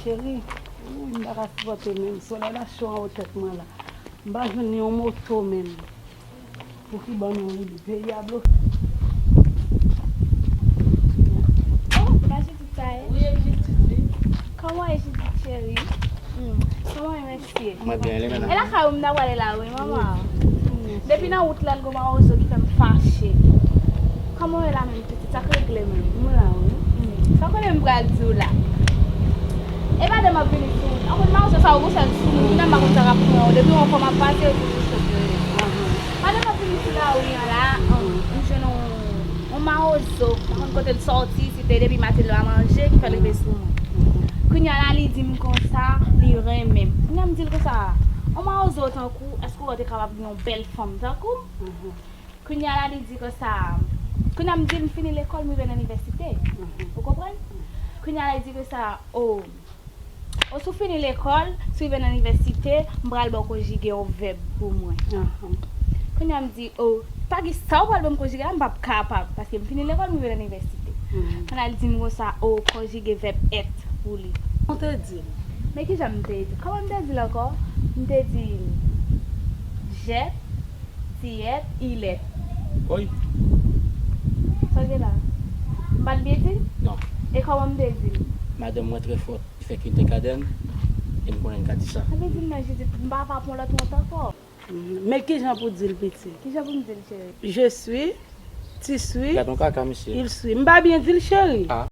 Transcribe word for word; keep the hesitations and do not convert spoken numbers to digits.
Cheri, wi, m pa ka sipòte menm. Solèy la cho anwo tèt mwen la. M pa jwenn ni yon moto menm. Pou ki bò nou rive? Peyi a bloke. Oh, pa Judith sa ye? Wi, e Judith, wi. Kòman e Judith, cheri? Hmm. Kòman e mesye? Mwen byen, e menm. E lakay ou m ta prale la, wi, manman. Depi nan wout la, l gon mawozo ki fè m fache. Kòman w ye la menm, pitit? Sa k regle menm? M la, wi. Hmm. Sa w konnen m pral di w la? E pa de m ap vini sou wout. Ankò mawozo sa yo gon sèl sou moun, m pa konn sa k ap pran yo. Depi yon fwa m ap pase, yo toujou sot yo ye. Pandan m ap vini sou lari an la, m jwenn yon, yon mawozo. M pa konn kote l sòti, si te depi maten l pa manje, ki fè l rive sou mwen. Kounye a la, li di m konsa, li renmen m. Kounye a m di l konsa, yon mawozo tankou, èske w te kapab gen yon bèl fanm tankou m? Kounye a la, li di konsa, kounye a m di l m fini lekòl, m rive nan inivèsite. Ou konprann? Kounye a la, li di konsa, o, o, si w fini lekòl, si w rive nan inivèsite, m pral ba w konjige yon vèb pou mwen. Kounye a m di, o, pa gen sa w pral ban m konjige la, m p ap kapab, paske m fini lekòl, m rive nan inivèsite. Kounye a li di m konsa, o, konjige vèb èt pou li. Ou te di l? Men kijan m te di? Kòman m te di l ankò? M te di l, jèt, tiyèt, ilèt. Oy. Sa w gen la? M pa t byen di l? Non. E kòman m te di l? Madanm mwen trè fòt, li fè kilti kadèn, e m konnen l ka di sa. Sa vle di m nan Jezi, m pa va pran lòt wont ankò. Men kijan pou di l, pitit? Kijan pou m di l, cheri? Je suis, tu suis, Gad yon kaka, mesye. Il suit. M pa byen di l, cheri? Ah.